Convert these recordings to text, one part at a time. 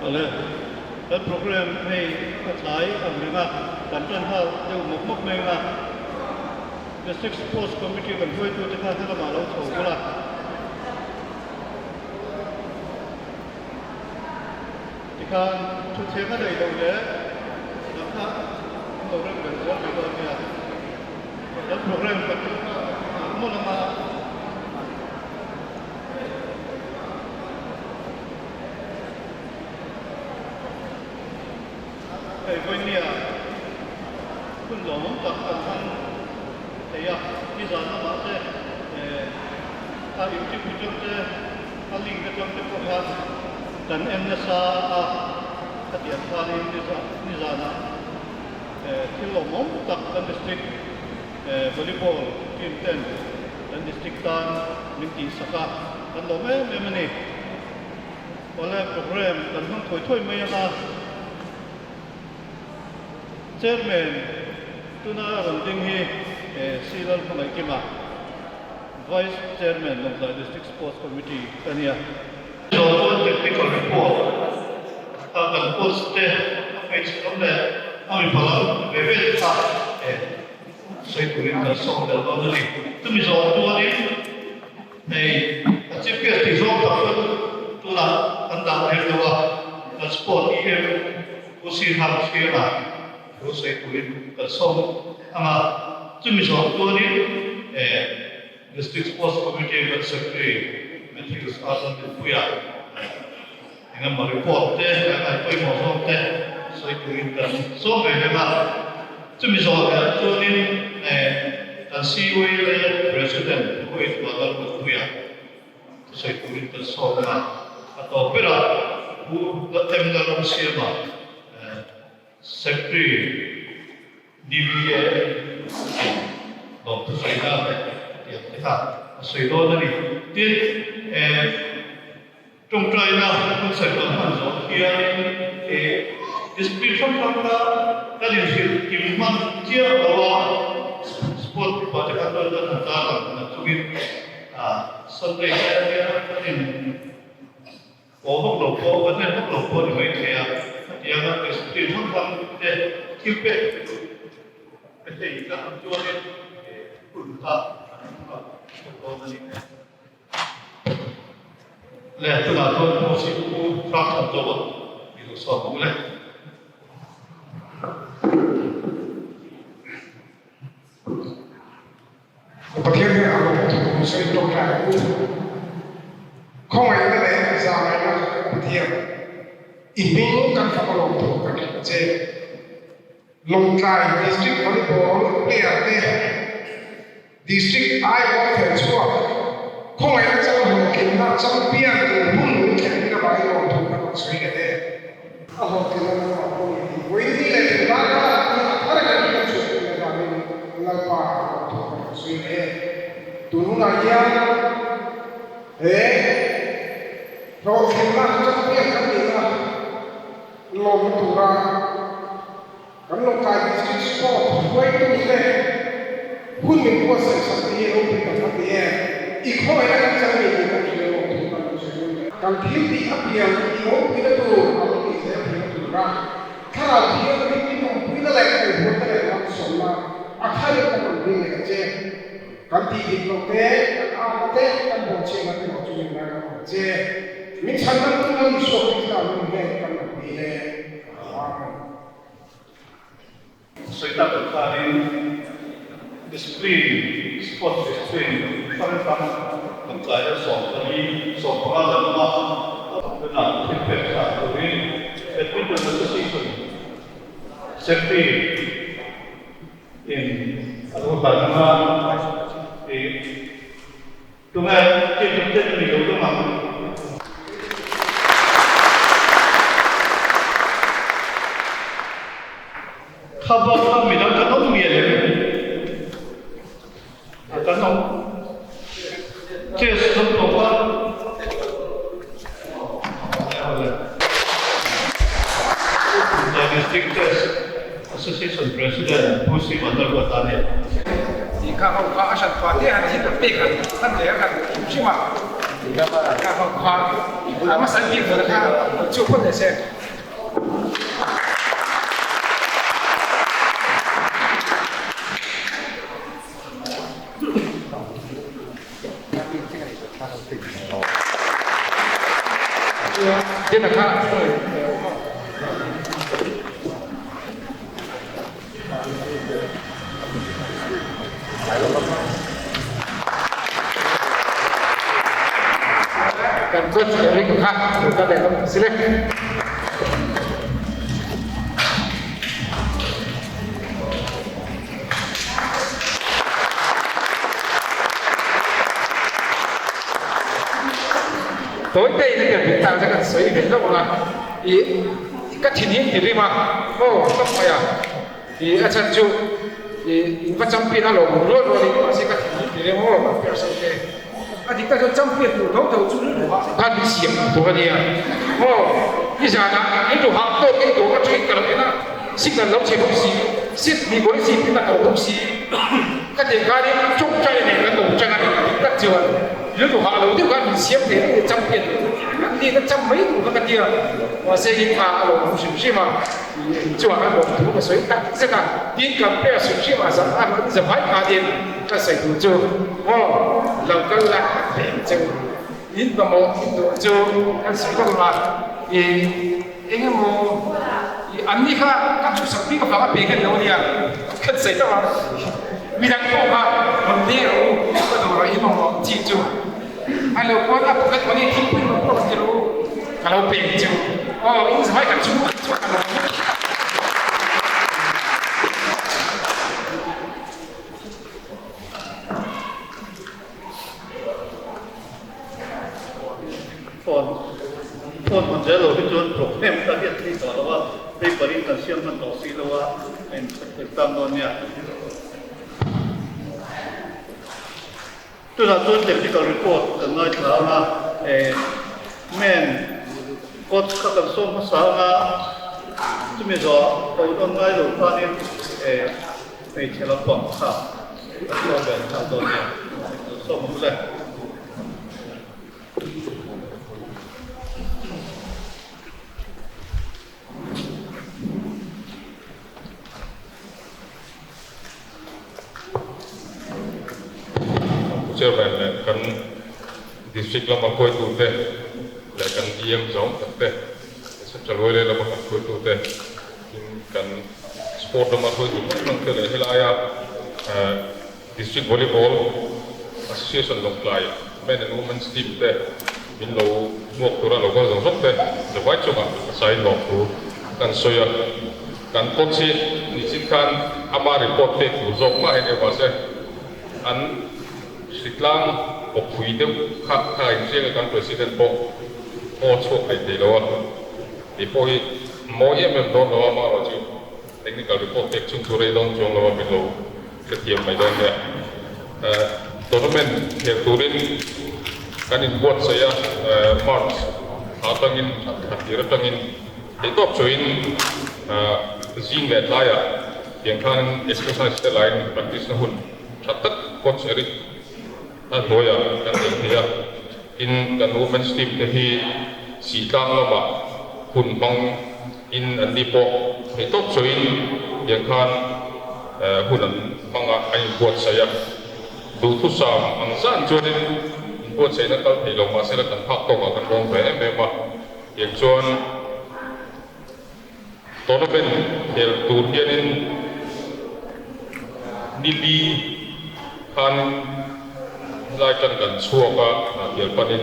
Awle, kan program hei a tlai ang reng a, kan tan nghal deuh mawp mawp mai ang a. District Sports Committee kan hruaitute kha helamah lo chho bul a. Tikhan thutthleng a daih loh leh dang kha an lo rem reng zel mai dawn nia. Kan program kan tih nghal mawlh ang a. Hei vawinia hun lawmawm tak kan hmang thei a, nizan lamah te a YouTube atang te a link atang te pawh khan kan en nasa a, khatiang khanin nizanah thil lawmawm tak kan district volleyball team ten kan district tan min tihsak a, kan lawm em em a ni. Awle program kan hmang thawi thawi mai ang a, Chairman tuna rawn ding hi Si Lalhmangaihkima, Vice Chairman Lawngtlai District Sports Committee ka nia. Zawh chuan technical report a kan post te a hmeichhe lam leh a mipa lam ve ve te kha sawi turin kan sawm tel dawn a ni. Chumi zawh chuanin Hei a chief guest tih zawng tak chuan tunah kan dah rem lo a, kan sport EM Pu Sihram Thlianga thu sawi turin kan sawm ang a, chumi zawng chuanin District Sports Committee kan Secretary Matthews Arnold Dinpuia engemaw report te kan ngaihpawimawh zawng te sawi turin kan sawm ve reng a. Chumi zawh leh chuanin kan CULA President Rohit Badal Kutpuia thusawi turin kan sawm a, a tawp berah Pu M Lalramsiama Secretary DVA in lawm thusawina leh hetiang te kha a sawi dawn a ni. Tin, Tawngtaina concert kan hman zawh hianin he discipline hrang hrang kha kan inhrilh kim hman chiah lo a, sport mipa te kha chuan kan han tar ang ang chungin Sunday lai hian kan in aw vak lo pawh kan en vak lo pawh a ni maithei a, hetianga discipline hrang hrang te thil pek pe thei kan awm chuanin hun kha kan hmang dawn a ni. Le tunah chuan Pu Sih Pu Hrang Than Zawk i lo sawm ang le. Pathian hian a lawm thu sawi tawk lai u. Khawngaihna leh zahngaihna Pathian, i hming kan fak alawm thu kan hrilh che. Lawngtlai District Volleyball player te District aiawh fel chhuak khawngaihna chang hlawhtlinna champion tur hun min thlen hi ramah i rawn thawk a rawn sawi leh e. A hlawhtlinna nangmah pawh i tih vawiin leh tunlai kha hi a thar kan hriat chhuah thin avangin Lalpa a rawn thawk a rawn sawi leh e. Tun hunah hian he hlawhtlinna champion kan nihna lawmna tura Kan Lawngtlai District Sport hruaitute hun min buatsaih sak te hi ropui tak a ti e. I khawngaihna kan chang ni tih kan hria lawm thu kan lo sawi dawn le. Kan thil tih apiang i ropuina tur a lo tih zel theihna tura thlarau thianghlim min awmpuina leh kaihhuatna leh lamsawmna a tharin kan rawn ding leh ang che. Kan tih dik loh te, kan âwmna te, kan bawhchhiatna te erawh chu min ngai lo ang che. Min chhan dam tum a Isua Krista min hnen kan rawn dil e. Amen. Sawi tak ang khanin discipline, sports discipline hrang hrang kan tlai a 14, 15 lam awm a, tunah thil pek thlah turin Badminton Association Secretary in a lo hlan ang a, ih tunge team captain a ni lo dawng ang. Kha bak kha midang kan awm mial em? Kan awm. Chess lam tawh kha. The District Chess Association President Pu Sivan Lalruata nen. Tih kha ho kha a hran pah te han thil pek han han leh a kan hrim hrim a, kha ho kha a hmasa bik kha chu phawt leh se. Dena kha Kan coach Eric kha ka leh lam si le. Tawi te in kan min tak kan sawi ve hlauh ang a, i ka thin hi ti rim a, aw ka hmai a, i a chhan chu i in va champion a lo rual rual in mahse ka thin hi ti rim aw kan per sawi te a dik tak chuan champion tur tho tho chu khan min siam tur a nia aw nizanah in duhah tawk in tur atangin ka lo en a signal lo chhe bawk si sit ni kawi si tin a ko bawk si ka tih khanin tawngtai nen ka ko tan a ni dik tak chuan rilru hah lo deuh khan min siam thei reng a champion an nihna cham mai tur kha ka tia mahse in tha a lo awm hrim hrim a chuan a lawm thu ka sawi tak zet a tin kan pair hrim hrim a zan a an zavai khanin ka sawi tur chu maw lo kal la kan pe ang che u in mamawh in duh chu kan sawi vak ang a i eng emaw i an ni kha ka duhsak bik avanga pe ka ni lo ania kan sawi tawh a midang pawh kha rawn leng rawh u ka dawrah in mamawh ang chi chu a lo pawn a pocket money thingpui rawn pawh rawn ti rawh u ka lo pe ang che u aw in zavai kan chhung ang chuan ka lo Phone phone hman zel lo hi chuan problem tak hi a thei tawh lo a, paper in kan siam hman tawh si lo a, a in tlang dawn nia. Tunah chuan technical report kan ngaithla ang a, men coach kha kan sawm hmasa ang a, chumi zawh ko nawn ngai lo khanin hmeichhe lampang kha kan sawm ve nghal dawn nia, kan sawm ang le. Chairman leh kan District lama hruaitute leh kan DM zawng tak te, Central Railway lama kan hruaitute, tin kan Sport lama hruaitu hrang hrang te leh helaia District Volleyball Association Lawngtlai Men and Women's Team te min lo hmuak tura lo kal zawng zawng te zavai chungah a sain lawm thu kan sawi a. Kan coach hi nichin khan ama report pek tur zawk mah eng emaw se an hritlang awphui deuh kha kha inhriang a kan President pawh aw chhuak thei thei lo a, kei pawh hi mawi em em dawn lo a, amaherawhchu technical report pek chhung chu rei dawn chuang lo a min lo hrethiam mai dawn nia. Tournament khel turin kan inbuatsaih a, March thla atangin thla tir atangin Theihtawp chuin zing leh tlaiah tiang khan exercise te lain practice na hun tha tak coach Eric a hnuaiah kan nei thei a, tin kan women's team te hi Sihtlang lamah hun hmang in an ni pawh theihtawp chuin tiang khan hun an hmang a, an inbuatsaih a, duhthusam ang zan chuanin inbuatsaihna kal thei lo mahsela kan phak tawkah kan lawm ve em em a. Tiang chuan tournament khel tur hianin nili khan helai tan kan chhuak a, hnahthial panin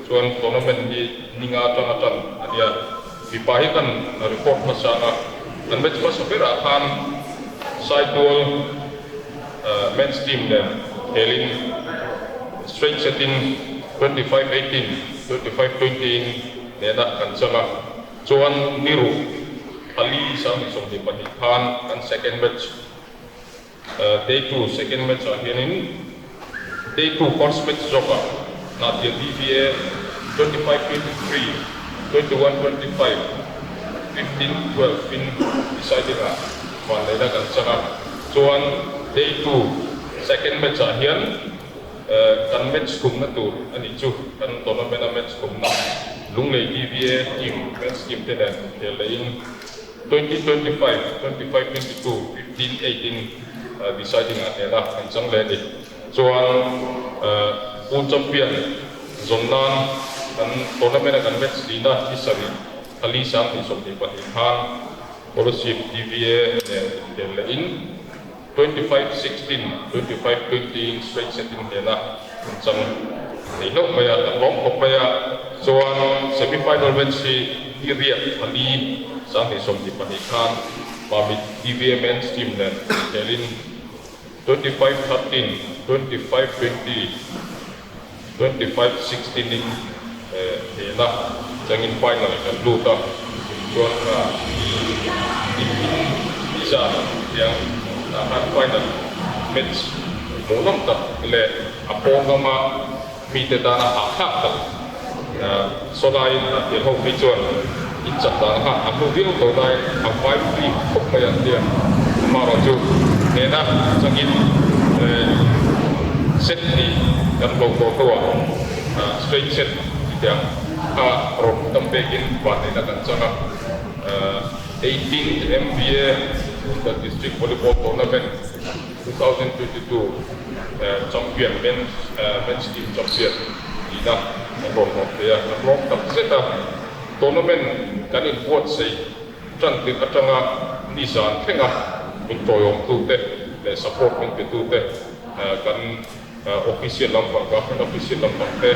chuan tournament hi ninga atanga tan a nia. Mipa hi kan report hmasa ang a, kan match hmasa berah khan Saitual men's team nen khelin straight set in 25-18, 25-20 in nena kan chang a, chuan ni ruh pali 22 khan kan second match day two second match ah hianin day two first match zawkah Hnahthial DVA 25-23, 21-25, 15-12 in deciding ah vanneihna kan chang a, chuan day two second match ah hian Kan match khumna tur a nih chu kan tournament a match khumna Lunglei DVA team men's team te nen khel lehin 2025, 25, 22, 15, 18 deciding ah hnehna kan chang leh a ni. Chuan Pool champion zawn nan kan tournament a kan match lina ni sarih thali 2022 khan Kolasib TVA nen inkhel lehin 25-16, 25-20 in straight set in hnena an chang thei hlauh mai a, kan lawm khawp mai a. Chuan semi final match hi ni riak thali 2022 khan Mamit TVA men's team nen inkhelin 25-13, 25-20, 25-16 in hnehna changin final kan lut a, chuan kha nizan tiang ah khan final match hmuhnawm tak leh a pawn lama mite tana hahthlak tak sawlaiin a tel ho phei chuan in chak dan kha a hlu viau tho nain a vai free khawp mai an tia. Amaherawhchu hnehna changin set hnih kan hlawh tawh hnuah straight set tih kha rawn tam pekin vanneihna kan chang a. 18th MVA Inter District Volleyball Tournament 2022 Champion Men's Men's Team Champion tihna kan rawn hlawm thei a, kan lawm tak zet a. Tournament kan inbuatsaih tan tirh atanga nizan thlenga min tawiawmtute leh support min petute kan official lampang, government official lampang te,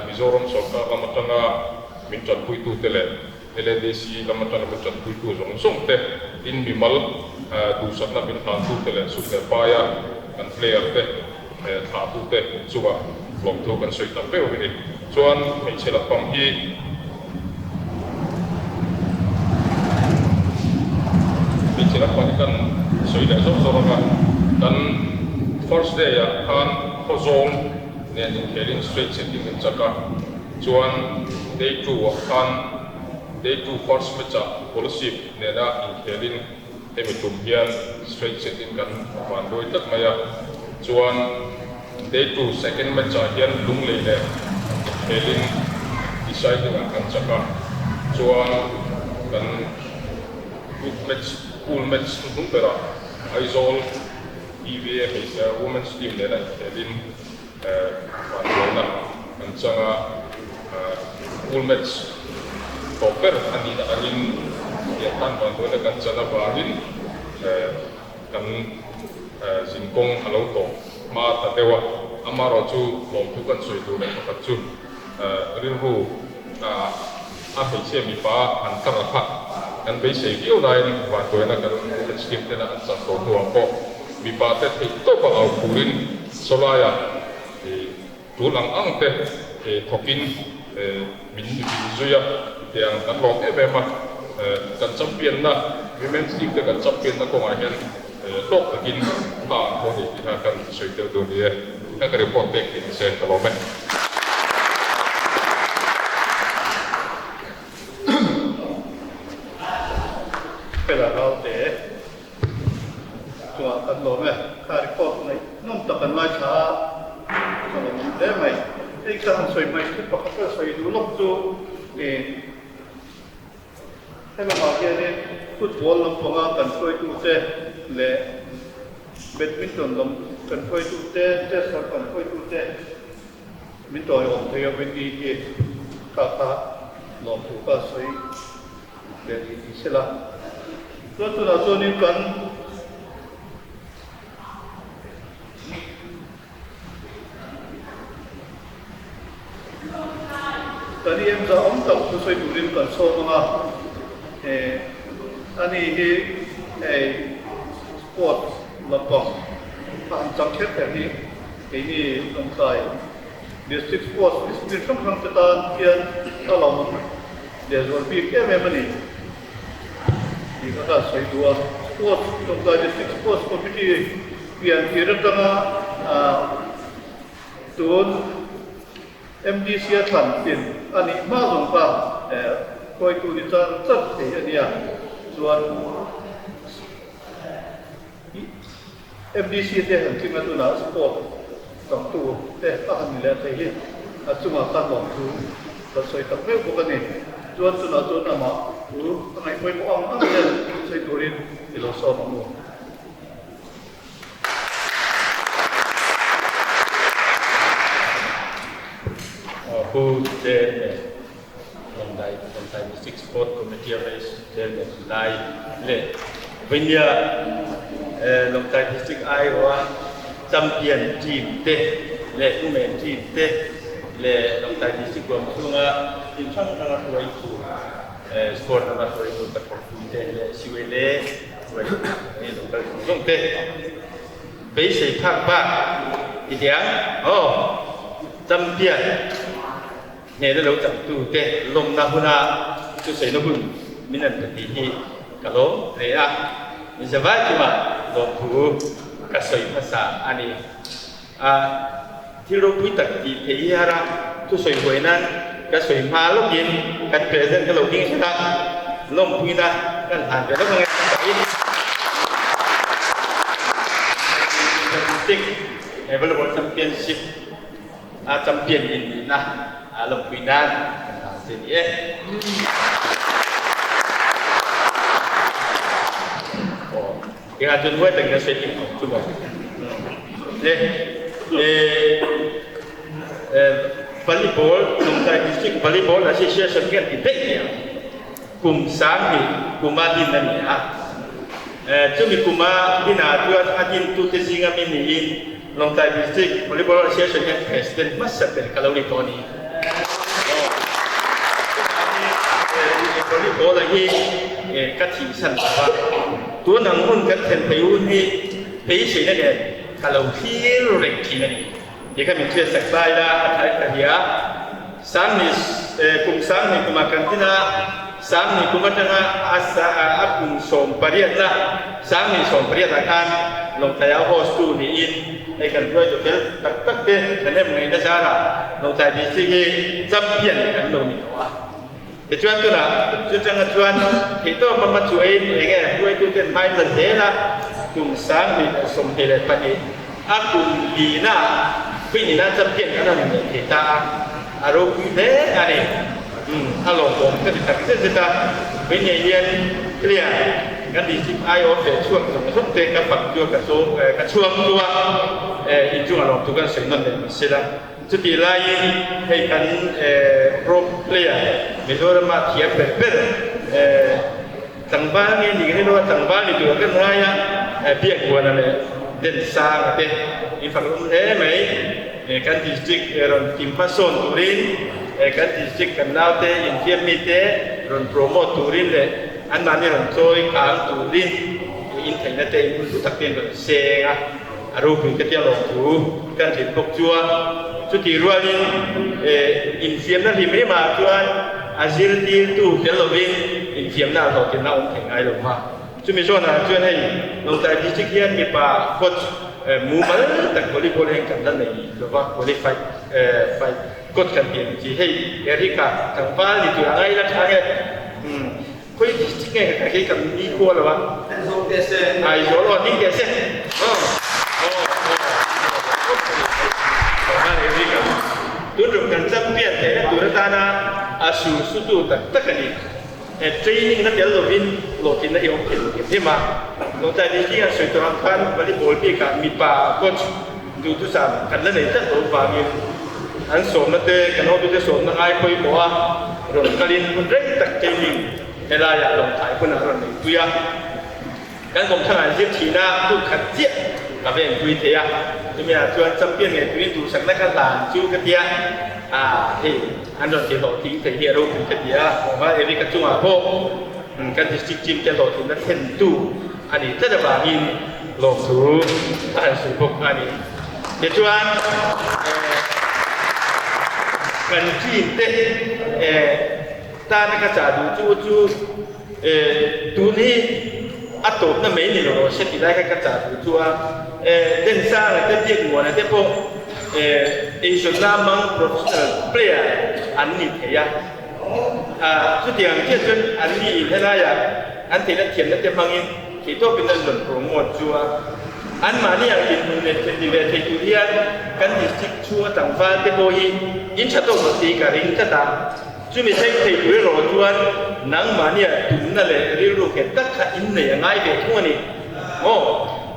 Mizoram sorkar lam atanga min tanpuitute leh LADC lam atanga min tanpuitu zawng zawng te, tin mimal duhsakna min hlantute leh sum leh paia kan player te thlahtute chungah lawmthu kan sawi tak viau a ni. Chuan hmeichhe lampang hi hmeichhe lampang hi kan sawi leh zawk zawk ang a, kan first day ah khan Khawzawl nen inkhelin straight set in min chak a. Chuan day two ah khan day two first match ah Kolasib nena inkhelin hemi tum hian straight set in kan van dawi tlat mai a. Chuan day two second match ah hian Lunglei leh inkhelin deciding ah kan chak a. Chuan kan group match pool match hnuhnung berah Aizawl EVA hmeichhe women's team nena inkhelin Vanduaina kan chang a, pool match tawp ber a nihna angin tiang khan vanduaina kan chan avangin kan zinkawng a lo tawp hma ta deuh a. Amaherawhchu lawmthu kan sawi tur leh pakhat chu rilru a hmeichhia mipa an tlar a kha kan beisei viau laiin vanduaina kan women's team tena an chan tawh hnuah pawh mipa te theih tawpa au turin Sawlaiah tul ang ang te thawkin min min zui a, tiang kan lawm em em a, kan champion na Women's League te kan champion na kawngah hian hlawk takin hma an thaw ni tih kha kan sawi tel duh ni e, ka ka report pek tih ni se ka lawm e. Fela Ralte. Chungah kan lawm e. Kha record ngaihnawm tak an ngaithla a, ka lawm awm hle mai. Hei ka han sawi hmai thil pakhat ka sawi duh lawk chu ih helamah hianin football lampanga kan hruaitute leh badminton lam kan hruaitute, chess lam kan hruaitute min tawiawm thei a Wendy hi kha kha lawmthu ka sawi. Leh tih ti sela. Chuan tunah chuanin kan kan i emzah awm tak thusawi turin kan sawm ang a, eh ani hi hei sports lampang a han chang kher kher hi keini Lawngtlai District Sports discipline hrang hrang te tan hian a lawmawm Lehzual bik em em a ni tih kha ka sawi duh a. Sports, Lawngtlai District Sports Committee pian tir atanga tun MDC a thlan tlin a nih hma zawng kha hruaitu ni char char thei a nia. Chuan MDC te han tling a tunah sport changtu te a han ni leh thei hi a chungah khan lawmthu kan sawi tak meuh bawk a ni. Chuan tunah chuan amah thu a ngaih pawimawh ang ang hian sawi turin i lo sawm ang u. Pu Chairman, Lawngtlai Lawngtlai District Sport Committee Vice Chairman lai leh Vainia Lawngtlai District aiawha Champion team te leh Women team te leh Lawngtlai District huam chhunga team hrang hranga hruaitu sport lama hruaitu ka thawkpui te leh CULA hruaitu lo kal zawng zawng te beisei phak bak i ti ang aw Champion hnena lo changtu te lawmna huna thusawina hun min an pe tih hi ka lawm hle a, min zavai chunga lawmthu ka sawi hmasa a ni. A thil ropui tak tih theih hi har a, thusawi huai nan ka sawi hma lawkin kan President ka lo ding hret a, lawmpuina kan hlan ve lawk ang e ka sawi. District Volleyball Championship a champion in nihna a lawmpui nan kan hlan che ni e. Kaya cun huai tak na se in chu mo. Le volleyball Lawngtlai District Volleyball Association hian ti daih nia. Kum sang hi kuma din a ni a. Chumi kuma dinah chuan a dintute zinga mi niin Lawngtlai District Volleyball Association hian President hmasa ber ka lo ni tawh a ni. Volleyball a hi ka thihsan lo va, tun ang hun kan thlen phei hun hi beiseina nen ka lo thlir reng thin a ni. Ti kha min hriatsak ta ila a tha ka hria. Sangni kum sangni kumah kan tin a, sangni kum atanga a a kum sawmpariatna, sangni sawmpariatah khan Lawngtlai a host tu niin hei kan hruaitu fel tak tak te thahnem ngaihna zarah Lawngtlai District hi champion kan lo ni tawh a. Tichuan tunah chutanga chuan theihtawp a hmachuain enge hruaituten hmai tla zel a, kum 2022 a kum lina Queen-in a champion kan han neih thei ta a, a ropui hle a ni. Umm a lawmawm ka ti tak zet zet a, Queen nei hian clear kan district aiawh feh chhuak zawng zawng te ka fak chu ka ka chhuak chu a, inchunga lawmthu kan sawi nawn leh mai sela. Chutih laiin hei kan pro player Mizorama thiam ber ber tlangval nge ni ka rilru a, tlangval ni tur kan ngai a, Biakbuana leh Densanga te in fak awm hle mai. Kan district rawn kim hmasawn turin, kan district kan naute infiam mite rawn promote turin leh anmahni rawn chawi kang turin intheihna te in hun hlu tak te in rawn seng a. A ropui ka tia lawmthu kan hrilh bawk chu a, chutih rualin infiamna hlim rimah chuan a zirtirtu tel lovin infiamna a hlawhtlinna a awm thei ngai lo va. Chumi zawnah chuan hei Lawngtlai District hian mipa coach mumal tak volleyball hian kan la nei lo va, qualified coach kan tih ang chi hei Eric-a tlangval ni tur a ngai la tha nge. Khawi district nge ka kei ka mi khua lo a. Aizawl teh se. Aizawl aw ding teh se. Aw aw aw. Tun tum kan champion theihna tur atana a sur sutu tak tak a ni. He training na tel lovin hlawhtlinna hi a awm thei lo hrim hrim a. Lawngtlai district an sawi tur ang khan volleyball bikah mipa coach duhthusam kan la nei tlat lo vangin an sawmna te kan hotute sawmna ngai pawimawh a. Rawn kalin hun rei tak training helaiah Lawngtlai hunah a rawn neipui a, kan kawmthlang an zir thin a, tuk khat chiah ka va enpui thei a, chumi ah chuan champion ngei turin duhsakna ka hlan chu ka tia, ah hei an rawn ti hlawhtling thei hi a ropui ka ti a, Tlangval Eric-a chungah pawh kan district team te hlawhtlinna thlentu a nih tlat avangin lawmthu a han sawi bawk a ni. Tichuan kan team te tana ka chah duh chu chu tun hi a tawpna mai ni lo rawh se tih lai kha ka chah duh chu a. Densanga te Biakmuana te pawh eizawnna hmang professional player an ni thei a. Chutiang chiah chuan an ni in helaiah an theihna thiamna te hmangin theihtawpin an rawn promote chu a. Anmahni ang dinhmun leh thil ti ve thei tur hian kan district chhunga tlangval te pawh hi in tha tawk lo tih ka ring tlat a. Chumi thleng thei tur erawh chuan nangmahnia tumna leh rilru nghet tak kha in nei a ngai ve thung a ni maw?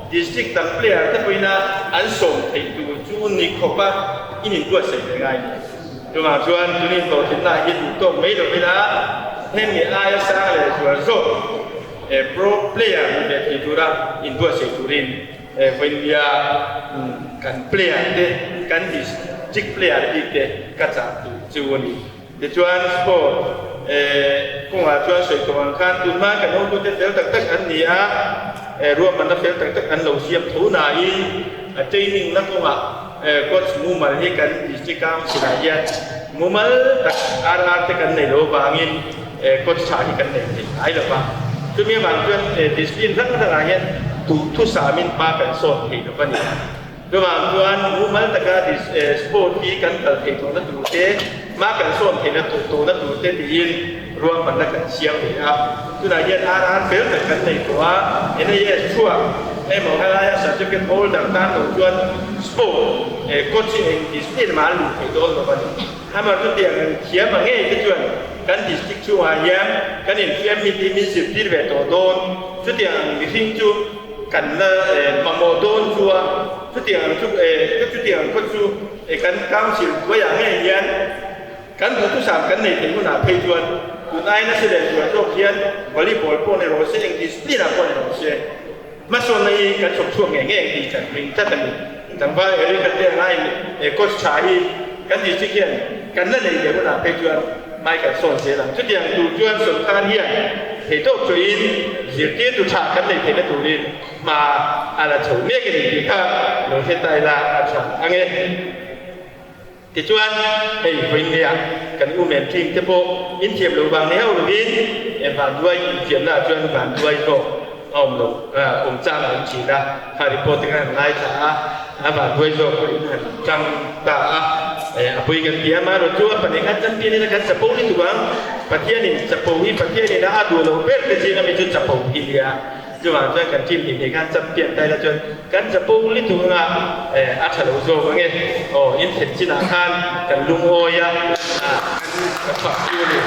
District dang player te pawhin a an sawm theih tur chu ni khawpa in inbuatsaih ve ngai ni. Chuvang chuan tunin hlawhtlinna hi duh tawk mai lovin a hemi aia sang leh zual zawk pro player ni ve thei tura inbuatsaih turin vawinia kan player te kan district player bik te ka chah duh chu a ni. Tichuan sport kawngah chuan sawi tawh ang khan tunhma kan hotute fel tak tak an ni a, ruahmanna fel tak tak an lo siam tho nain a training na kawngah coach mumal hi kan district council ah hian mumal tak RR te kan nei lo avangin coach tha hi kan nei thei ngai lo va. Chumi avang chuan discipline hrang hrangah hian duhthusamin hma kan sawn thei lo va ni. Chuvang chuan mumal taka sport hi kan kal theih tawhna tur te, hma kan sawn theihna tawhna tur te tiin ruahmanna kan siam ve a. Tunah hian RR fel tak kan nei tawh a, NAS chhuak emaw helaia certificate holder tan lo chuan sport coach hi eng discipline mah an luh theih dawn lo a ni. Hammer chu tiang an thiam ang ngei te chuan kan district chhungah hian kan infiam mi te min zirtir ve tawh dawn. Chutiang ang mihring chu Kan la mamawh dawn chu a, chutiang ang chu ka chutiang ang khaw chu kan council hnuaiah ngei hian kan duhthusam kan nei thei hunah phei chuan tun ai nasa leh zual zawk hian volleyball pawh ni rawh se, eng discipline ah pawh ni rawh se hmasawnna hi kan chhawp chhuak ngei ngei ang tih kan ring tlat a ni. Tlangval Eric a te anga in coach tha hi kan district hian kan la nei leh hunah phei chuan Hmai kan sawn zel ang. Chutiang tur chuan sawrkar hian theihtawp chawhin zirtirtu tha kan neih theihna turin hma a la chho mek a ni tih kha lo hre ta ila a tha ang e. Tichuan hei vawiinnia kan u men team te pawh inthiam lo vang ni hauh lovin vanduai inthiamna ah chuan vanduai zawk a awm lo awm chang a awm thin a, kha report te khan an ngaithla a, a vanduai zawk pawh in han chang ta a, a pui kan ti a, amaherawhchu a pahnih khan champion in a kan chapo ni tuk ang, Pathianin chapo hi Pathianin a a duh loh ber te zing ami chu chapo hi nia, chuvang chuan kan team hnih hnih khan champion ta ila chuan kan chapo lutuk anga a tha lo zawk ang e, aw in thlen chinah khan kan lungawi a, kan fak chu a ni,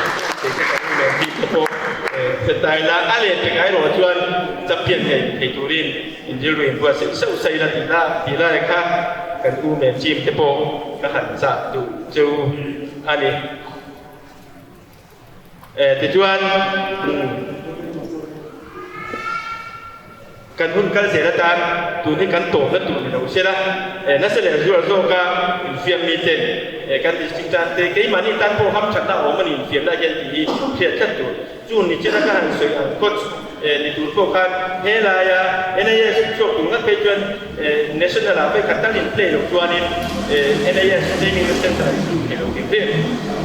kei kha kan rilem bik te pawh. Hetaila a leh pek airawh chuan champion ngei thei turin inrilru inbuatsaih sauh saih la tih la tih lai kha kan u men team te pawh ka han chah duh chu a ni. Tichuan. Kan hun kal zel atan tun hi kan tawpna tur ni lo se la, nasa leh zual zawka infiam miten kan district tan te keimahni tan pawh hamthatna a awm a ni infiamna hian tih hi hriat tlat tur. Chu ni chena ka han sawi ang coach ni tur pawh khan helaia NIS chhuak tur ngat phei chuan national ah phei khat tal in play loh chuanin NIS training na center ah in lut thei lo hrim hrim.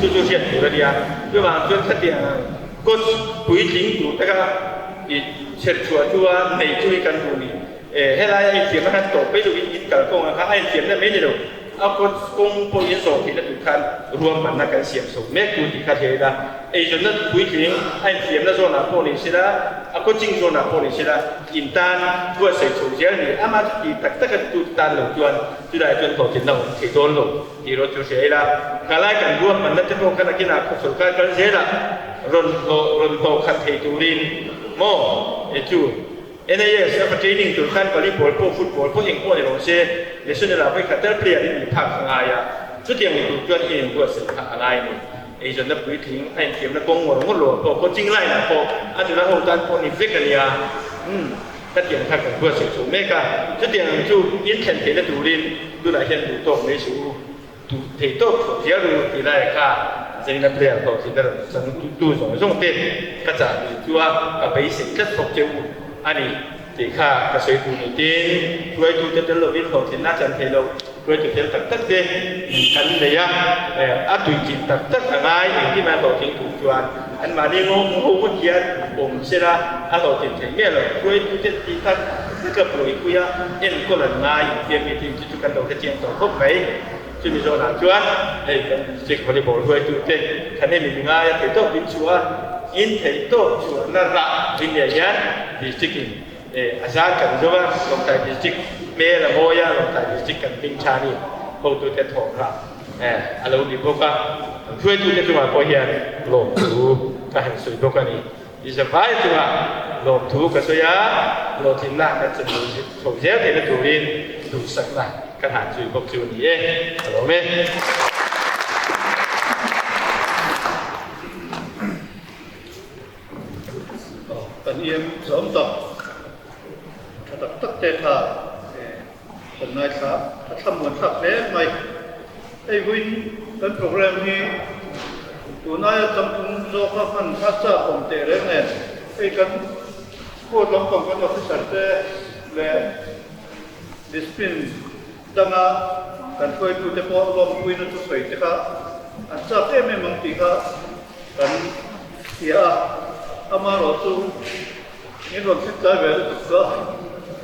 Chu chu hriat tur a nia. Chuvang chuan khatiang ang coach puitling tur te kha I chherchhuah chu a nei chu hi kan duh ni. E, helai a infiamna khan tawp mai loin in kal kawng ang kha a infiamna mai ni lo. A kawt kawng pawh in zawh theihna tur khan ruahmanna kan siam chho mek tur tih kha hria ila, eizawnna puitling a infiamna zawnah pawh ni sela, a coaching zawnah pawh ni sela, in tan buatsaih chho zel ni. Amah chu ti tak taka tu tan lo chuan chulaiah chuan hlawhtlinna awm thei dawn lo tih erawh chu hria ila. Khalai kan ruahmanna te pawh khan a kinah khawsawlkai kal zelah Rawn hlawh rawn hlawh khat thei turin maw e chu NAS a va training tur khan volleyball pawh football pawh eng pawh ni rawh se national ah vawikhat tal player in ni phak a ngai a chutiang ni tur chuan i inbuatsaih kha a ngai a ni. Eizawnna puitling a inthiamna kawng ngawr ngawr lo ah pawh coaching line ah pawh a nula ho tan pawh ni vek a nia umm khatiang kha kan buatsaih chho mek a chutiang ang chu in thlen theihna turin tunah hian duh tawk mai suh u. Duh thei tawk chhuah ziar ru ti lai kha Zaina player hlawhtlinna rawn chang tu zawng zawng te ka chah duh chu a ka beisei tlat bawk che u a ni tih kha ka sawi tur ni tin hruaitute tel lovin hlawhtlinna chan thei lo hruaitu fel tak tak te kan nei a a tuichilh tak tak a ngai engkim a hlawhtling tur chuan anmahni ngo ho ngawt hian awm sela a hlawhtlin thei miah lo hruaitute tih tak tak a buaipui a enkawl an ngai infiam mi te Chu kan lo hrechiang tawh khawp mai. Chumi zawnah chuan hei kan district volleyball hruaitute khan hemi mi ngaia theihtawp min chhuah a, in theihtawp chhuahna rah rin leh hian district in a zar kan zo a, Lawngtlai district hmel a mawi a, Lawngtlai district kan hming tha ni hotute thawh rah a lo ni bawk a. Hruaitute chungah pawh hian lawmthu ka han sawi bawk a ni. I zavai chungah lawmthu ka sawi a, hlawhtlinna kan chanvo chho zel theihna turin duhsakna ka hlan zui bawk chu a ni e, ka lawm e. DM zawm tak tha tak tak te kha kan ngaithla a thlamuan thlak hle mai. Hei vawiin kan program hi tunaia changtlung zawka hman kha chak awm teh reng nen hei kan sport lampang kan officer te leh discipline danga kan hruaitute pawh lawmpuina thusawi te kha an chak em em ang tih kha kan hria a, amaherawh chu min rawn thlit tlai ve lutuk chu a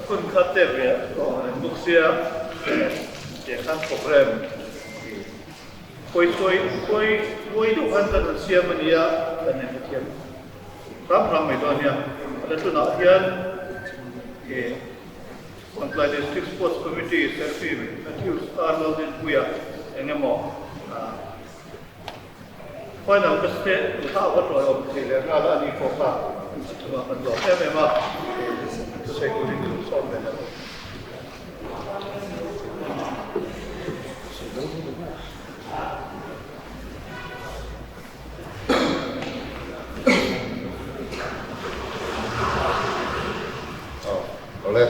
hun kha tek ve tawh ang reng bawk sia tih khan program pawi sawi pawi pawi deuh khan kan rawn siam a nia kan inhrethiam hram hram mai dawn nia. A tunah hian ih Lawngtlai District Sports Committee Serafim Matthews R. Laldinpuia eng emaw final ka se thla a va tawi awm thei leh nghal a ni pawh kha a chungah kan lawm em em a, thusawi turin ka sawm ve leh bawk. Awle,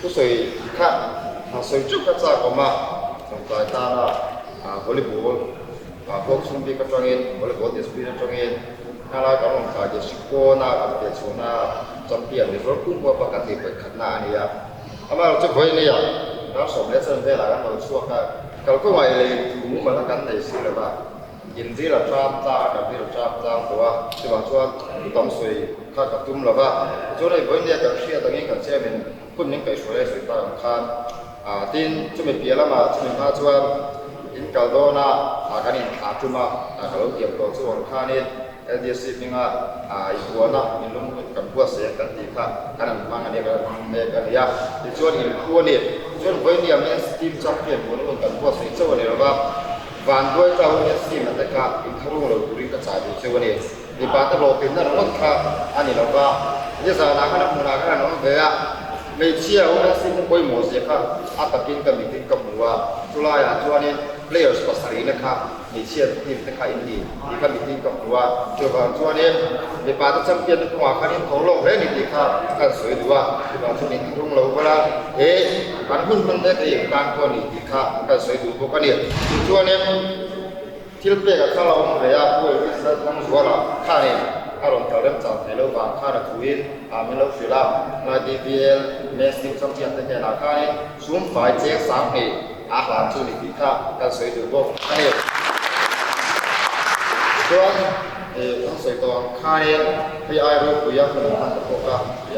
thusawi kha han sawi teuh kha chak awm a, Lawngtlai tana volleyball block chhung bik atangin volleyball discipline atangin hnalai kan Lawngtlai district pawna kan piah chhuahna champion Mizoram pum huapa kan tih vawikhatna a ni a. Amaherawhchu vawinia Ralsawm leh Chanvelah kan lo chhuak a, kalkawngah i lei thu mumal a kan nei si lo va. In ril a ṭam tlang a, kan ril a ṭam tlang tawh a, chuvang chuan thu tam sawi kha ka tum lo va. Tichuan hei vawinia kan hriat angin kan chairman hun min kaihhruai a sawi tak ang khan tin chumi piah lamah chumi hma chuan in kal dawn a, kan inthlah tum a, ka lo tiam tawh chu ang khanin LDC hminga inbualna in lung kan buatsaih ang kan tih kha kan han hmang a nia, kan han hmang mek a nia. Tichuan inphu a ni. Tichuan vawinia men's team champion bualna hun kan buatsaih chauh a ni lo va. Vanduai tlau hian scheme te kha intharung lo turin ka chah duh cheu a ni. Mipa te hlawhtlinna ringawt kha a ni lo va, nizanah khan a hmunah khan an awm ve a, hmeichhia ho hian scheme pawimawh zia kha a takin ka mitin ka hmu a, chulaiah chuanin players pasarihna kha hmeichhia team te kha in ni tih kha mitin ka hmu a, chuvang chuanin mipa te champion te kawngah khan in tho lawk hle a ni tih kha ka sawi duh a, chuvang chuan intharung lo vala he kan hun hman mek hi tan pawh a ni tih kha kan sawi duh bawk a ni. Tichuanin thil pek a thal a awm ve a, Pu Elvis Lalthangzuala khanin a rawn kal remchang thei lo vang khan a thuin ah min lo hrilh a, Ngai DVL Men's Team Champion te hnenah khanin sum fai cheng 2000 a hlan chu ni tih kha kan sawi duh bawk a ni. Tichuan kan sawi tawh ang khanin hei ai ropui a hun an hman ta bawk a,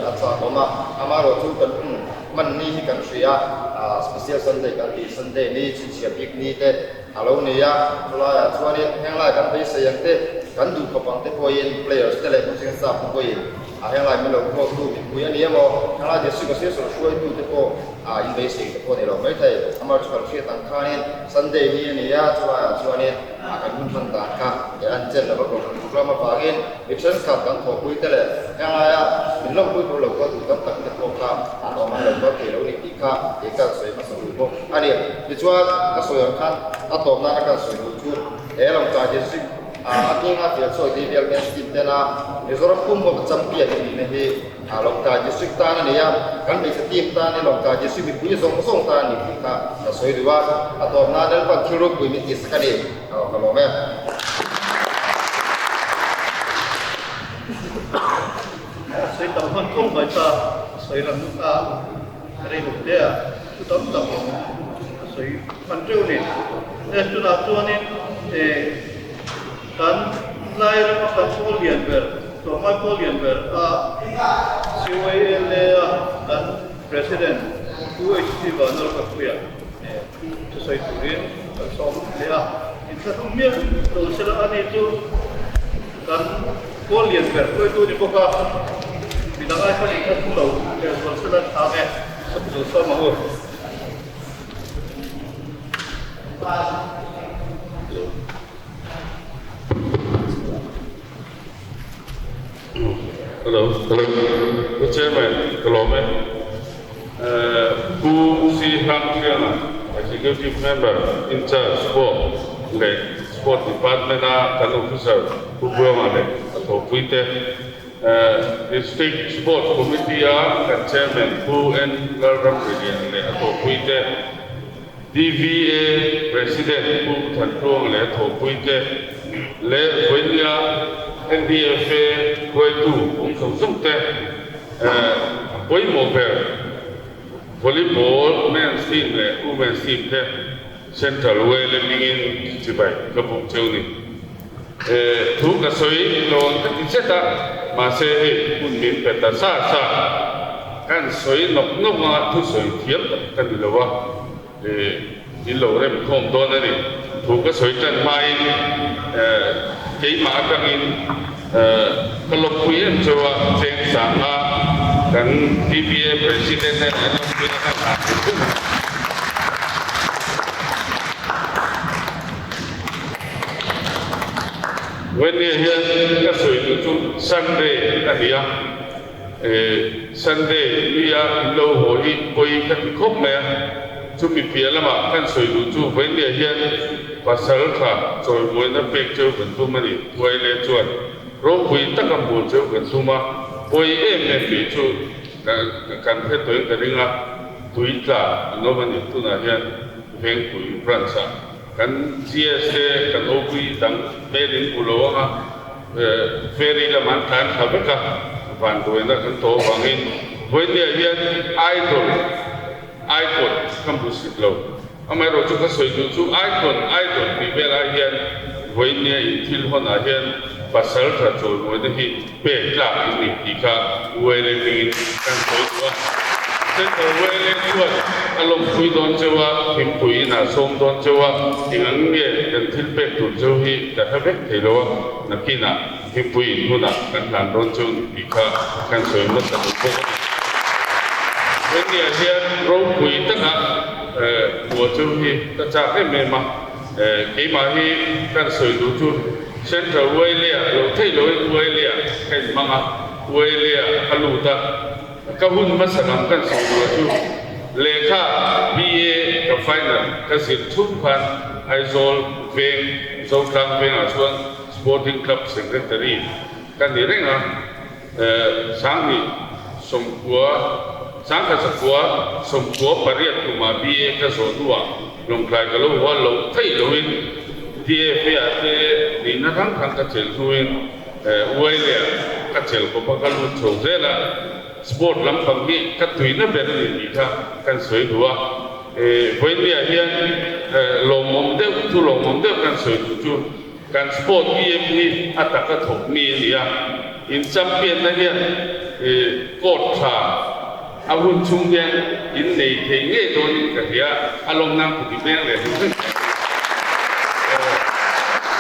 a chak awm a, amaherawhchu kan hun Hman ni hi kan hria a, Special Sunday kan tih Sunday ni chhinchhiah bik ni te a lo ni a, chulaiah chuanin henglai kan beisei ang te, kan duh khawp ang te pawhin players te leh coaching staff te pawhin a henglai min lo call tu mipui a ni emaw, henglai district association hruaitu te pawh a inbeisei te pawh a ni lo maithei. Amah chu kan hriat ang khanin Sunday ni a ni a, chulaiah chuanin a kan hun hman dan kha leh an chen lova kohhran program avangin mi thenkhat kan thawhpui te leh henglaia min lawmpui tur lo kal duh tam tak te pawh kha an awm an lo kal thei lo ni tih kha kei ka sawi hmasa duh bawk a ni. Tichuan ka sawi ang khan a tawp nana ka sawi duh chu he Lawngtlai District a hminga fiah chhuak DVL Men's Team tena Mizoram pum huap a champion i nihna hi Lawngtlai District tan a ni a, kan hmeichhe team tan hi Lawngtlai District mipui zawng zawng tan a ni tih kha ka sawi duh a, a tawp nan Lalpan thil ropui min tihsak a ni, ka lawm e. A sawi tam hman khawp mai ta, a sawi ran a rei lo hle a, thu tam tak a sawi hman teuh a ni. Tunah chuanin Kan lai rama kan pawl lian ber, tlawmngai pawl lian ber a CYLA a kan President Pu HC Vanlalkhapuia thusawi turin kan sawm leh a. Inthlahrung miah lo sela ani chu kan pawl lian ber hruaitu ni bawk a, midang ai khan inthlahrung lo lehzual sela an thang e, lo sawm ang u. Hello, hello. Pu Chairman, ka lawm e. Pu C. Hlangthianga, Executive Member in charge Sport leh Sport Department a kan Officer Pu Buanga leh a thawhpui te. District Sports Committee a kan Chairman Pu N Lalramrilian leh a thawhpuite, DVA President Pu Thantluang leh a thawhpuite leh vawinia NDFA hruaitu awm zawng zawng te a pawimawh ber Volleyball Men's Team leh Women's Team te Central YLA hmingin chibai ka buk cheu ni. Thu ka sawi lo ang ka ti zet a, mahse hei hun min pe ta sa sa. Kan sawi nawk nawk anga thu sawi thiam tak ka ni lo a, in lo rem khawm dawn a ni. Thu ka sawi tan hmain keimah atangin ka lawmpui em cheu a, cheng sanga kan DPA President nen an lawmpuina kha hna thei thung a ni. Vawini hian ka sawi duh chu Sunday a ni a, Sunday nia in lo haw hi pawi ka ti khawp mai a, chumi piah lamah kan sawi duh chu vawinia hian pasal tha chawimuaina pek cheu kan tum a ni, Uaile chuan ropui taka hmuh cheu kan tum a, pawi em em tih chu kan hre tawhin ka ring a, tui tla an awm a ni tunah hian Vengpui branch-ah. Kan GS te kan OP dang hmel in hmu lo ang a, ferry lam an tlan thla vek a, vanduaina kan tawh avangin vawinia hian Idol, Icon ka hmu sit lo. Amaherawhchu ka sawi duh chu Icon, Idol tih vel ai hian vawinia in thil hawn ah hian pasal tha chawimawina hi pek tlak in ni tih kha ULA hmingin kan sawi duh a. Central ULA chuan a lawmpui dawn cheu a, thingpui in a sawm dawn cheu a, eng ang nge kan thil pek tur cheu hi ka hre vek thei lo a, nakinah thingpui in hunah kan hlan dawn cheu ni tih kha kan sawi hmasa duh bawk a ni. Heniah hian ropui taka hmuh cheu hi ka chak em em a, keimah hi kan sawi duh chu, Central Uailea lo theih loin Uailea ka inhmang a, Uailea ka lut a, ka hun hmasa lam kan sawi duh chu lehkha BA ka final ka zir chhung khan Aizawl veng Zotlang vengah chuan Sporting Club Secretary ka ni reng a, Sanghnih sawmkua Sangkhat zakua 98 kumah BA ka zawh hnuah Lawngtlai ka lo hual loh theih loin DFA ah te nihna hrang hrang ka chelh hnuin Uailea ka chelh kawp a ka lut chho zel a, sport lampang hi ka tuina ber a ni tih kha kan sawi duh a. Vawinia hian lawmawm deuh chu lawmawm deuh kan sawi duh chu kan sport EM hi a taka thawk mi a ni a, in champion na hian court tha A hun chhung hian in nei thei ngei dawnin ka hria, a lawm nan kut i veng leh hrim hrim thei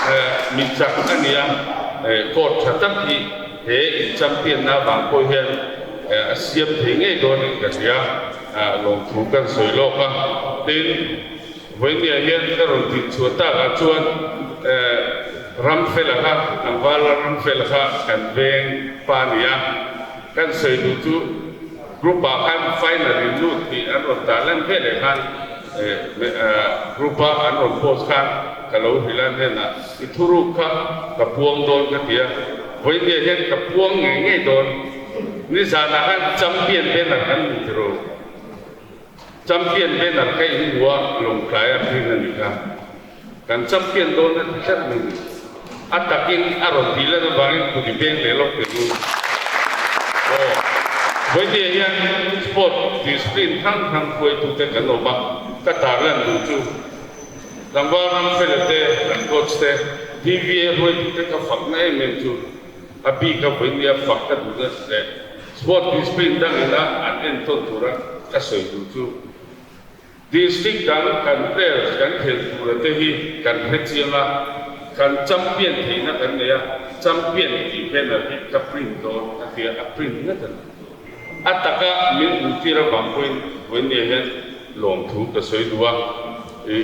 a ni. Mi chak a nia, court tha tak hi he in champion na vang pawh hian a siam thei ngei dawnin ka hria, lawmthu kan sawi lawk a. Tin, vawinia hian ka rawn tih chhuah takah chuan Ramfela kha, tlangvala Ramfela kha kan veng pa a ni a. Kan sawi duh chu group ah khan final in lut tih an rawn tah lan ve leh khan group a an rawn post khan ka lo hrilh a hnenah i thuruk kha ka puang dawn ka ti a, vawiin hian ka puang ngei ngei dawn. Nizanah khan champion banner kan hmu tiro. Champion banner kha in hmu a lawngtlai a print a ni kha. Kan champion dawn a ti tlat mai ni. A takin a rawn tih lan avangin kut i peng leh lawk teh u. Aw, vawinia hian sport discipline hrang hrang hruaitute kan awm a, ka tarlan duh chu tlangval Ramfela te, kan coach te, DVA hruaitute ka fakna em em chu a bika vawinia fak ka duhna leh sport discipline dangina an entawn tura ka sawi duh chu District dang kan players kan khelh tura te hi kan hre chiang a, kan champion theihna kan nei a, champion tih banner hi ka print dawn a tia, a print ngat a ni. A taka min hmuhtir avang pawhin vawinia hian lawmthu ka sawi duh a,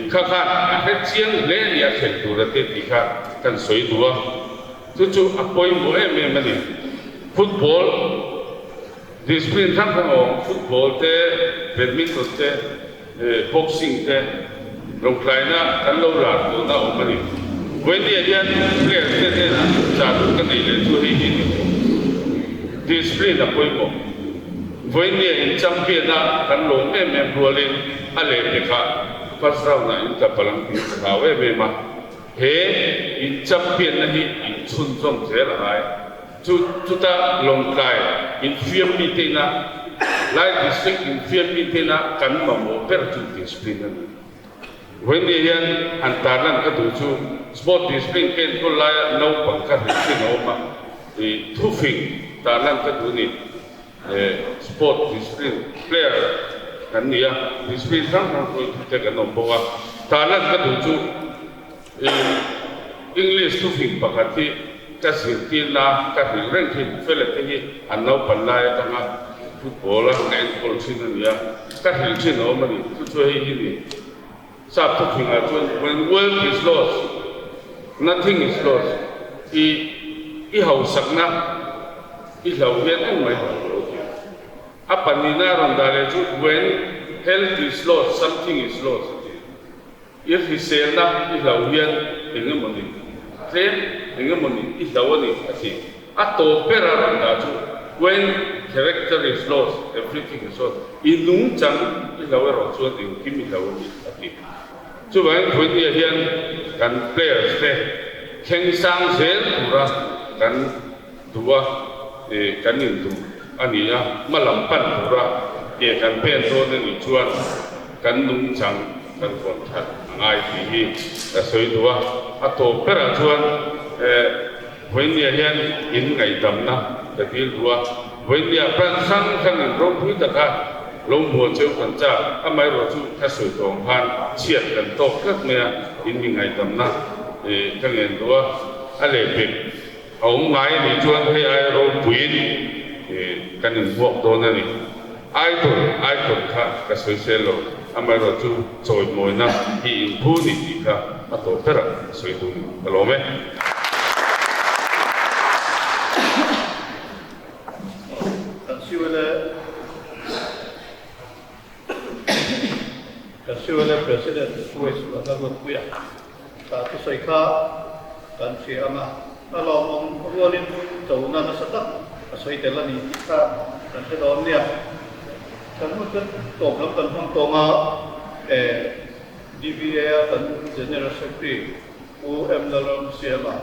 kha khan a hre chiang hle a ni a khelh tura te tih kha kan sawi duh a, chu chu a pawimawh em em a ni. Football. Discipline hrang hrang a awm, football te, badminton te, boxing te, lawngtlaina kan lo lar tawhna a awm a ni. Vawinia hian players te hnenah chah duh ka neih leh chu hei hi ni. Discipline a pawimawh. Vawinia in champion a kan lawm em em rualin a lehpekah first round ah in tla palh ang tih ka hlau em em a. He in champion na hi in chhunzawm zel a ngai. Chu chuta Lawngtlai infiam mite ina Lai District infiam mite ina kan mamawh ber chu discipline a ni. Vawinia hian han tarlan ka duh chu sport discipline ka enkawl laia naupang ka hril thin a awm a, i thufing tarlan ka duh ni. Sport discipline player kan ni a, discipline hrang hrang hruaitute kan awm bawk a, tarlan ka duh chu i English thufing pakhat hi ka zirtirna ka hrilh reng thin, fela te hi an naupan lai atanga football a ka enkawl thin a ni a, ka hrilh thin a awm a ni, chu chu hei hi ni. Sap thufingah chuan when wealth is lost, nothing is lost i i hausakna i hlo hian engmah i hlo lo tih a. A pahnihna a rawn dah leh chu when health is lost, something is lost a ti. I hriselna i hlo hian eng emawni tlem eng emawni i hlo a ni a ti. A tawp ber a rawn dah chu when character is lost, everything is lost, i nungchang i hlo erawh chuan engkim i hlo a ni a ti. Chuvangin Phuinia hian kan players te thleng sang zel tura kan duh a, kan induh a ni a, hma lam pan tura ke kan pen dawn a nih chuan kan nungchang kan vawn that a ngai tih hi ka sawi duh a. A tawp berah chuan Vawinia hian in ngaihdamna ka dil duh a, Vawinia branch hrang hrang in ropui taka lo hmuh cheu kan chak, amaherawh chu ka sawi tawh ang khan chhiat kan tawk tlat mai a, in mi ngaihdamna ka ngen duh a, a lehpek a awm ngai a nih chuan hei aia ropuiin kan inhmuak dawn a ni. Icon, icon kha ka sawi sel lo, amaherawh chu chawimawina hi inphu ni tih kha a tawp berah ka sawi duh ni, ka lawm e. Kan siuele Kan siuele President West Vanlalruatpuia ta thusawi kha kan hria ang a, a lawmawm rualin chona nasa tak a sawi tel a ni tih kha kan hre dawn nia. Kan hun chu tawp lam kan hmang tawng a, DVA a kan General Secretary Pu M Lalramsiama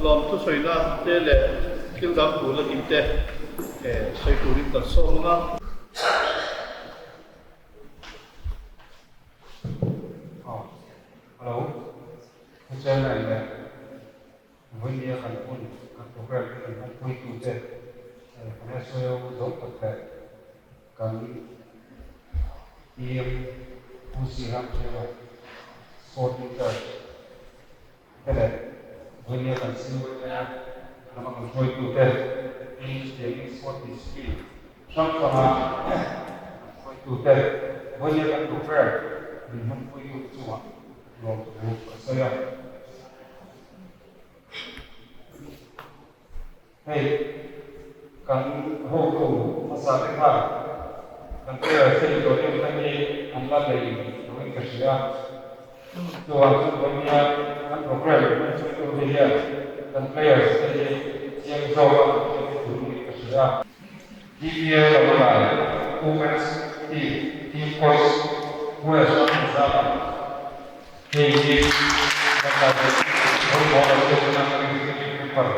lawm thusawina te leh thil dang tur la tih te sawi turin kan sawm ang a. Hello, Pu Chairman leh Vawinia kan hun kan program te kan hmanpuitute kan SOO zawng tak leh kan PM Pu Sriram Chhela Sport in Charge te leh Vawinia kan CYA lama kan hruaitute English Sport Discipline hrang hranga hruaitute Vawinia kan program min hmanpuitute chungah lawmthu ka sawi a. Hei kan hotu hmasa te khan kan player te hi tawh em te hi an la nei loin ka hria. Chuvang chu vawinia kan program hman chung tur te hian kan players te hi chiang zawk a kan hriat tur niin ka hria. DPL Lawngtlai Women's Team Team Coach West Ramzama Hei hi Lawngtlai District Volleyball Association a Executive Member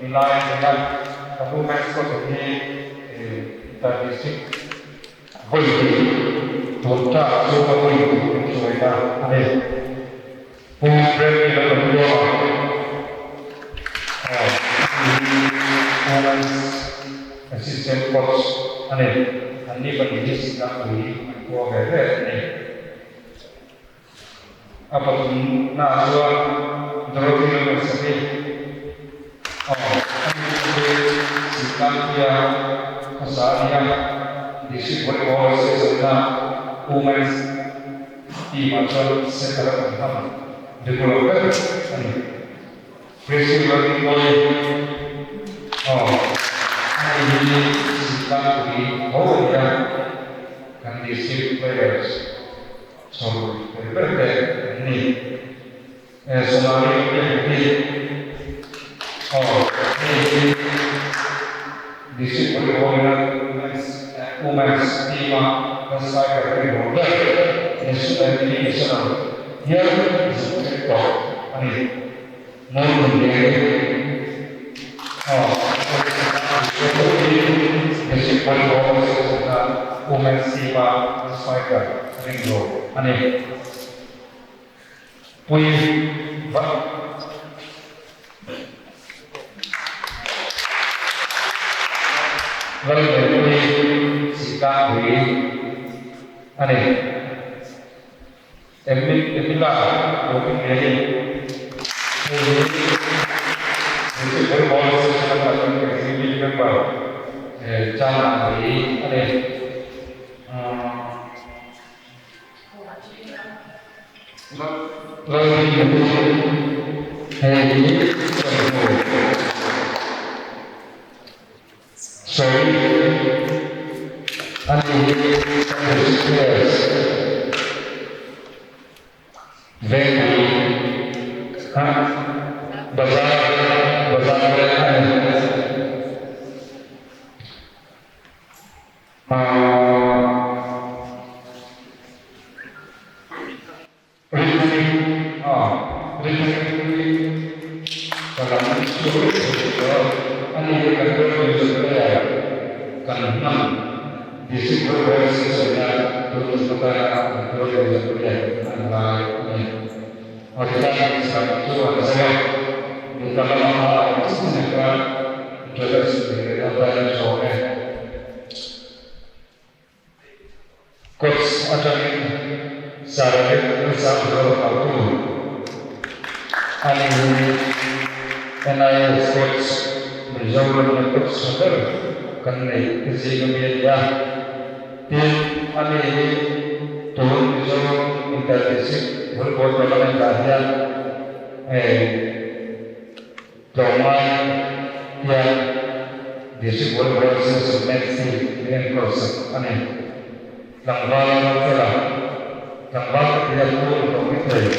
ni lai a ni a, kan Women's Coach hi Inter District vawi hnih tun ṭah chu a vawi hnih kan hruaina a ni. Pu Brady Lalawmluanga hi Women's Assistant Coach a ni. Anni pahnih hi Sitlangpui an khua ve ve a ni. A pathumnaah chuan Dorothy Lalngaihsaki aw a ni chu hi Sitlangpuia khawsa a ni a, District Volleyball Association-a Women's Team-ah chuan setter a kan hman regular ber a ni. Pressure Lalrinmawii aw a ni hi Sitlangpui tho a ni a, kan District Players Chhawr ber ber te an ni. Sonali te hi aw hei hi. District Volleyball ina Women's Women's team a kan striker ka ni hlawm ber National mini national hial zuk thleng tawh a ni. Mawi District Volleyball Association a Women's team a kan striker ring lo a ni. Pui vat. Lalneipuii Sihtlangpui a ni. Emila Robin Mary hei hi District Volleyball Association a kan Executive Member Chana Pui a ni. Lalrinpuii hei hi chawhnu sawi a ni hi Sunday Players Vengpui Bazar Bazar veng a ni. Coach atangin Sarawak Lalsangzuala Pautu a ni hi NIS coach Mizoram a coach tha ber kan neih te zing ami a ni a. Tin, a ni hi tun Mizoram Inter-District Volleyball Tournament ah hian Tlawmngai hian District Volleyball Association Men's Team min enkawl sak a ni. Tlangval fela, tlangval ka ti a pu ni tawh mai thei.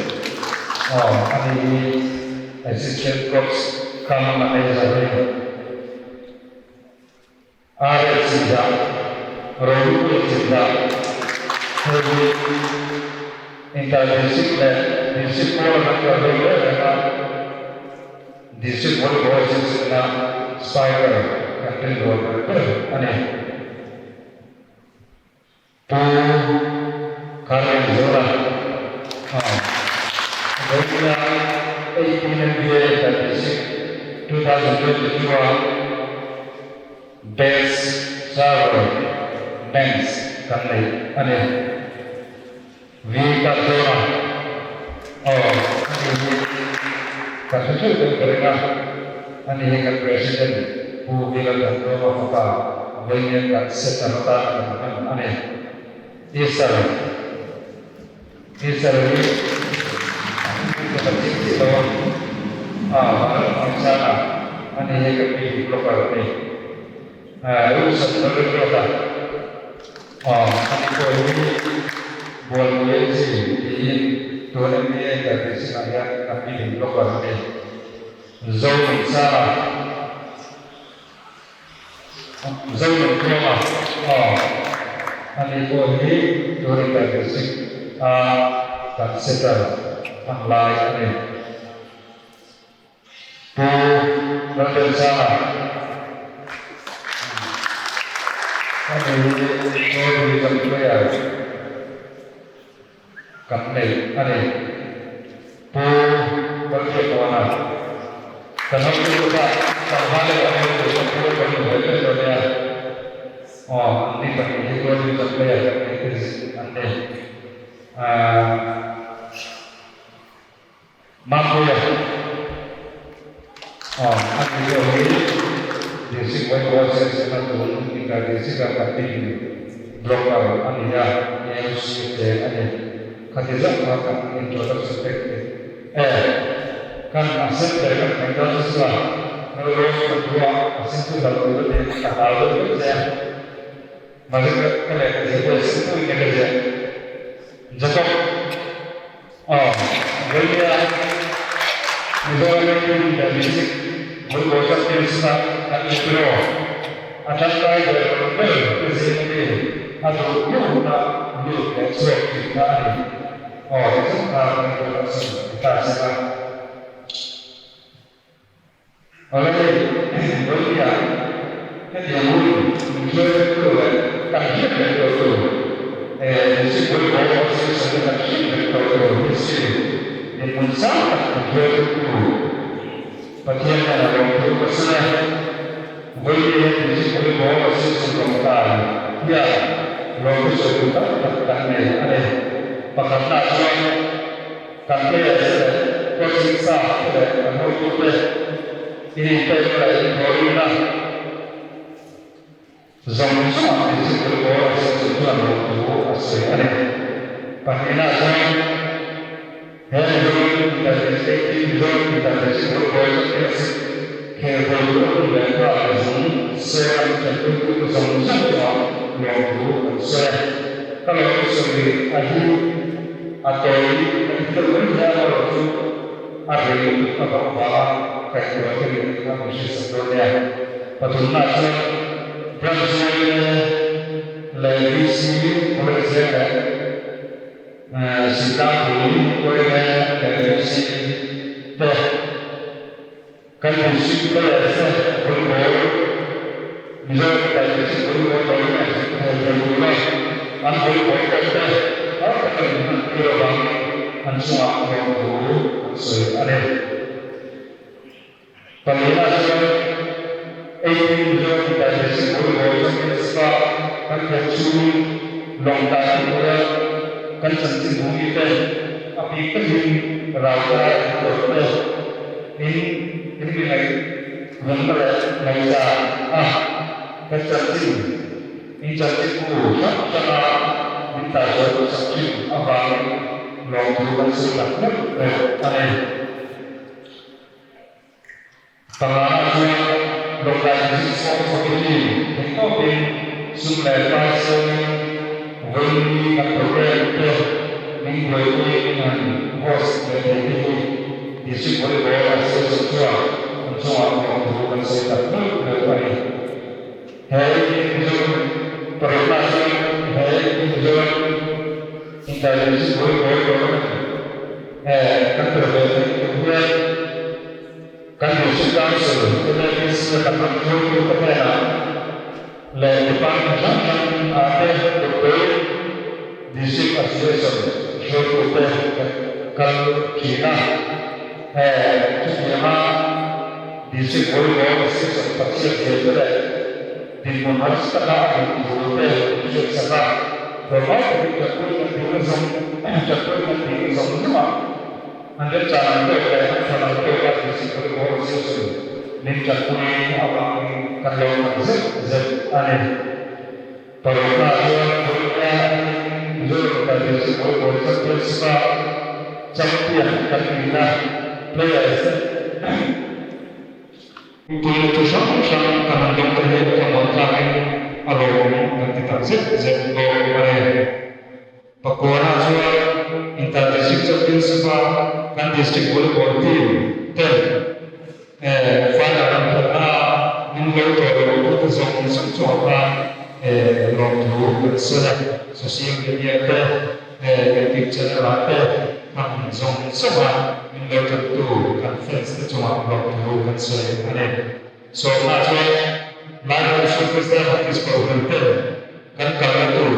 Aw, a ni hi Assistant Coach cum Manager hi. Arel Chindah, Rohupui Chindah, hei hi Inter-District leh District pawl an kal dawn reng reng a, District Volleyball Association-a Spiker kan rin rual ber ber a ni. Pu Kharlianzuala Vawiina 18 NBA Inter-District 2022 a Best Server Men's kan nei a ni. V Cardona aw ani hi kan hre theuh deuh ka ring a, ani hi kan President Pu Vilalthantlawma fapa vawiin kan setter atana kan hman a ni. Easter Easter hi ka la chik chiah lo a, a Vanlalhmaisana ani hi kan mi blocker a ni. Ruhsat Lalriata ani pawh hi Bualpui LG tiin tun MBA Interdistrict ah hian kan meeting blocker a ni. Zonunsanga Zonuntluanga ani pawh hi tun Interdistrict a kan setter hman lai a ni. Pu Lalremsanga ani hi tourism player kan nei a ni. Pu Lalbiakmuana kan hotu luka tlangval leh an hotu kan pu kan hmu ve vek dawn nia. Aw an ni pahnih hi tourism player kan nei te an ni. Mampuia aw a ni pawh hi District Volleyball Association a tun Inter District a kan team blocker a ni a, AFC te a ni. Khati zauh kha kan introduction pek te e kan a center kan thleng dawn chu chu a Melrose kan thu a, a sen chu hlauh tur a ni, ka hlau deuh deuh che a. Mahse ka lehkha ziah pawh a sen tuin ka ziah. Jacob. Aw, Vawinia Mizoram India District Volleyball Championship-ah kan inpiraw. A tangkai ber ber te zing ami a duh duh huna lut leh chhuak tih kha a ni. Aw ti zet kha kan introduction ni ta se la. Awle hei, Vawinia hetiang hun min hruai vek tu leh kan hriat vek tawh tu, District Volleyball Association te kan hriat vek tawh tu history dinhmun sang tak min hruai vek tu Pathian hian a lawm thu ka sawi a. Vawinia hian District Volleyball Association Lawngtlai hian lawmthu sawi tur tam tak kan nei a ni. Pakhatnaah chuan Kan players te leh coaching staff te leh kan hotute in inpekna leh inthawhrimna zawng zawngah District Volleyball Association chuan lawmthu a sawi a ni. Pahnihna chuan he Mizoram Inter-District Team Mizoram Inter-District Volleyball Championship khel thei tur a hun leh ta leh zung sela min tanpuitute zawng zawng chungah lawmthu kan sawi a. Ka lawmthu sawi a hi A tawi ka ti deuh mai hian erawh chu a rei lutuk a vang vanga kaihtuah te leh kha min hriatsak dawn nia. Pathumna chuan Branch Yma leh VC College Zeng leh Sitlangpui yma leh VC te Kan district players te volleyball Mizoram mipai district volleyball tournament hmuh thei tura an volleyball kawp te har taka min hman tir avangin an chungah lawmthu an sawi a ni. Palina chuan 18 Mizoram mipai district volleyball championship a kan khelh chhungin Lawngtlai khawpuia kan chanchin bumi te a bik takin Rauta an tawrh te In in mi ngaih vawmna leh ngaihdan a kan chanchin in chanchin bu hrang hranga min taizawi duhsak thin avangin lawmthu kan sawi tak meuh meuh a ni. Pangana chuan Lawngtlai District Sports Committee theihtawpin sum leh pai sengin vawiin kan programme te min buaipuiin an host leh thei te hi District Volleyball Association chuan an chungah lawmthu kan sawi tak meuh meuh a ni. He Mizoram parukna chuan he Mizoram Inter-District Volleyball Tournament kan tel ve theih tur hian Kan District Council, MLDC a kan ram hruaitute hnenah leh department hrang hrang ah te Doctor District Association hruaitute kan kal thin a. He chutianga District Volleyball Association Pathian zia te leh dinhmun harsa taka a din tur te min hriatsak a, tlawmngai takin tanpui kan dil zawng tanpui kan dil zawng zawngah An remchang ang tawk leh an than ang tawk a District Volleyball Association min tanpui avangin kan lo tak zet zet a ni. Parukna chuan Vawiina Mizoram Mipa District Volleyball Championship-a champion kan nihna players te Tuina thu hrang hrang kan han dawng te hi a thlamuan tlakin a lawmawm kan ti tak zet zet bawk a ni. Pakuana chuan Inter-District Championship-a kan District Volleyball team ten final an khelhna ah min lo tawh lo tute zawng zawng chungah khan lawmthu kan sawi a, social media te YouTube channel ah te kan zawng zawng a min lo tantu kan fans te chungah lawmthu kan sawi a ni. Sawmna chuan Lairam Superstar Baptist Kohhran ten kan kalna tur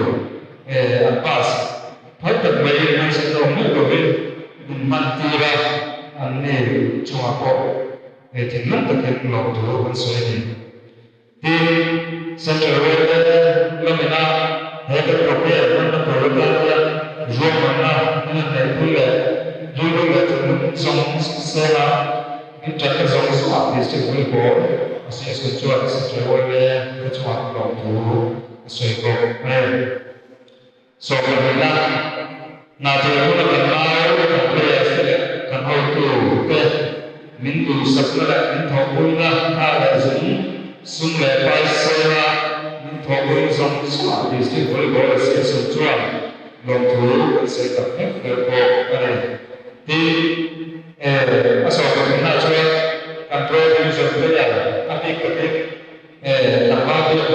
an pass phal tak mai harsat zawk meuh lovin min hman tir a, an ni chungah pawh thinlung takin lawmthu kan sawi a ni. Tin, Central Railway lamina he kan programme hmanna tur atan hian ruahmanna an han neihpui leh rilru leh thinlung zawng senga Min ṭanna zawng zawngah District Volleyball Association chuan Central Railway te chungah lawmthu a sawi bawk a ni. Sawrkar hna thil huna kan nau, kan players te leh kan hotu te min duhsakna leh min thawhpuina tha leh zung, sum leh pai sela min thawhpuina zawng zawngah District Volleyball Association chuan lawmthu kan sawi tak hlek hlek bawk a ni. Tin, a sawi pathumna chuan kan Pro Division player a bik takin tlangval biak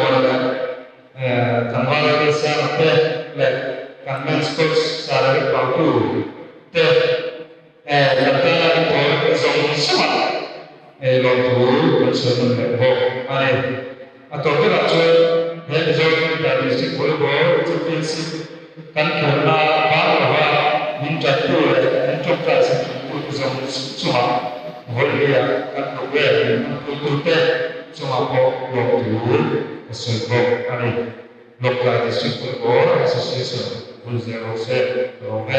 Kan tana in thawn zawng zawngah lawmthu kan sawi nawn leh bawk a ni. A tawp berah chuan he Mizoram Inter District Volleyball Championship kan khelhna bang lova min tantu leh min tawngtai sak thintu te zawng chungah Volley-a kan programme min hmangpuitute chungah pawh lawmthu ka sawi bawk a ni. Lawngtlai District Volleyball Association bul zel rawh se, ka lawm e.